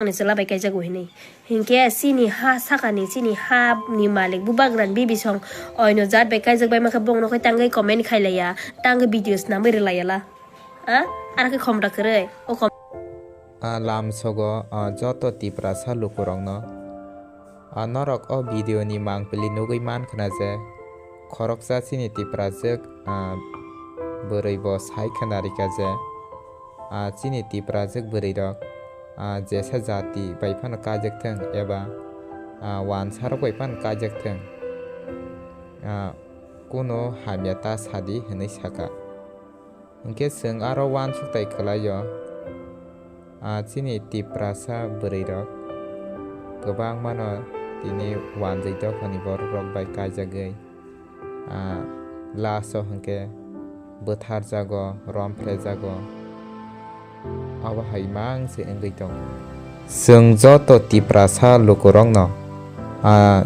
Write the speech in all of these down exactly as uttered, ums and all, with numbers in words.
ni chwla bai kaijago hinwi. Hinkhe chini ha sakani, chini ha ni malik bubagrani bibisong oino jat bai kaijak bai mankhe bongno khe tangwi comment khailaiya, tangwi video swnamwi rwlaiyala. A, aro khe khomra kwrwi. O kom- A lamsogo, a, joto Tiprasa lukurokno, a, norok o video ni mangpili nugwi mankha na je, khoroksa chini Tiprajwk, a, bwrwi bo sai khna rikha je, a, chini Tiprajwk bwrwi rok, a, jesa jati bai phano kaijak thwng eba, a, wansa rok bai phano kaijak thwng, a, kuno hamya ta sadi hwnwi sakha. Hinkhe chwng aro uansuk tai kwlaio, a, chini Tiprasa bwrwirok kwbangmano tini wanjwi dophani bororok bai kaijagwi, a, last o hinkhe bwtharjago, romphrejago, obo hai mang se wngwi tongo. Chwng joto Tiprasa lukurokno, a,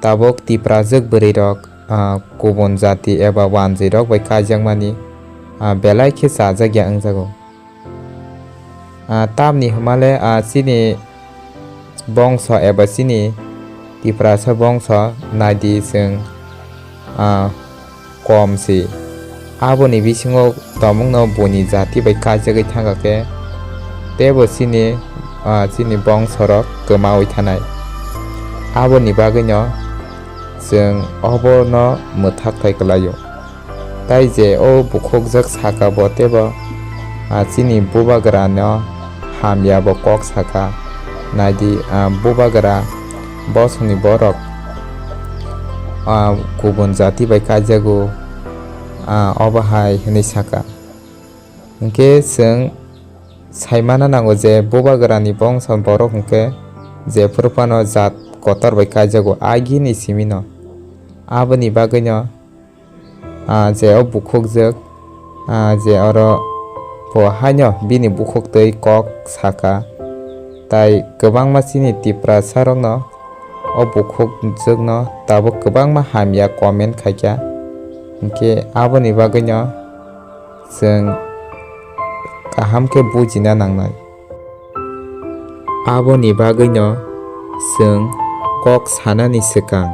tabuk Tiprajwk bwrwirok, a, kubun jati eba wanjwirok bai kaijakmani, a, belai khe chajakya wngjago. A, tamni hwnmale, a, chini bongso eba chini Tiprasa bongso naidi chwng, a, kom si. Aboni bisingo tongmungno buini jati bai kaijagwi thangkha khe, teibo chini, ah, chini bongsorok kwmawi thanai. Aboni bagwino chwng obono mwthak thai kwlaio. Tai je o bukhukjwk saka bo teibo, ah, chini bubagrano hamya bo kok saka. Naidi, ah, bubagra bosongni borok, ah, kubun jati bai kaijago, ah, obo hai hwnwi saka. Hinkhe chwng saimana nango je bubagrani bongso borok hinkhe jephuru phano jat kotor bai kaijago agini simino. Aboni bagwino, ah, je o bukhukjwk, ah, je oro bo haino bini bukhuktwi kok saka. Tai kwbangma chini Tiprasarokno o bukhukjwkno tabuk kwbangma hamya comment khaikha. Hinkhe aboni bagwino chwng kaham khe bujina nangnai. Aboni bagwino chwng kok sanani swkang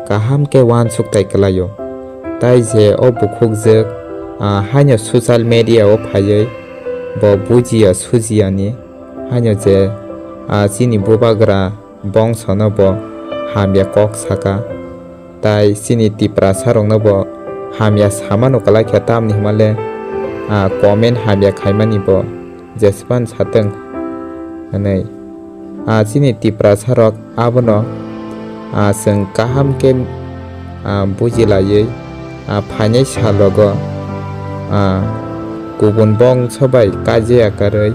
kaham khe uansuk tai kwlaio. Tai je o bukhukjwk, ah, haino social media o phaiwi bo bujiya sujiyani haino je, ah, chini bubagra bongsono bo hamya kok saka. Tai chini Tiprasarokno bo hamya samano kwlai khe, tamni hwnmale, ah, comment hamya khaimani bo jespan satwng hwnwi. Ah, chini Tiprasarok abono, ah, chwng kaham khe, ah, bujilaiwi, ah, phainai salogo, ah, kubun bongso bai kaijakya kwrwi,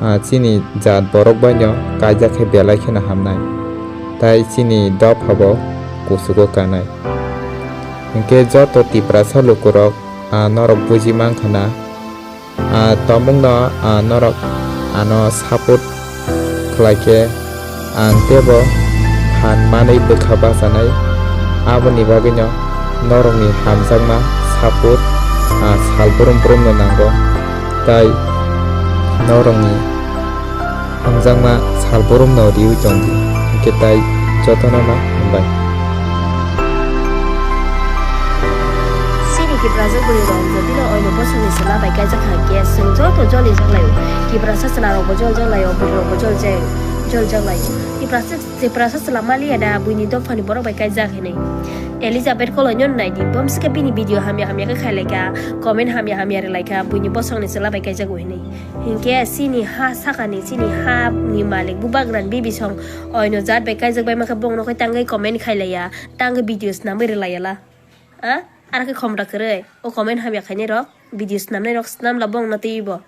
ah, chini jat borok baino kaijak khe belai kheno hamnai, tai chini dopha bo kuchugo kanai. Hinkhe joto Tiprasa lukurok, ah, norok buji mankha na, ah, tongmungno, ah, norok ano support khlai khe ang teibo phan manwi bwkha bachanai. Aboni bagwino norokni hamjakma support, ah, sal brum brumno nango, tai norokni hamjakma sal borokno riwi tong di, hinkhe tai jotono no hambai. Chini Tiprasa bwrwi rok jotino oino bosongni chwla bai kaijak kha khe chwng joto joli jak laio. Tiprasa chwla rok bo jol jak laio, bwrwi rok bo jol jak, jol jak laio. Tiprasa, Tiprasa chwla maliya da buini dophani borok bai kaijak hinwi. Elizabeth Koloi no nai di, bom sika bini video hamya hamya khe khailai kha, comment hamya hamya rwlai kha, buini bosongni chwla bai kaijago hinwi. Hinkhe chini ha sakani, chini ha ni malik bubagrani bibisong oino jat bai kaijak bai mankhe bongno khe tangwi comment khailaiya, tangwi video swnamwi rwlaiyala. A, aro khe khomra kwrwi, o comment hamya khainai rok, video swnamnai rok swnamla bongno twiwi bo.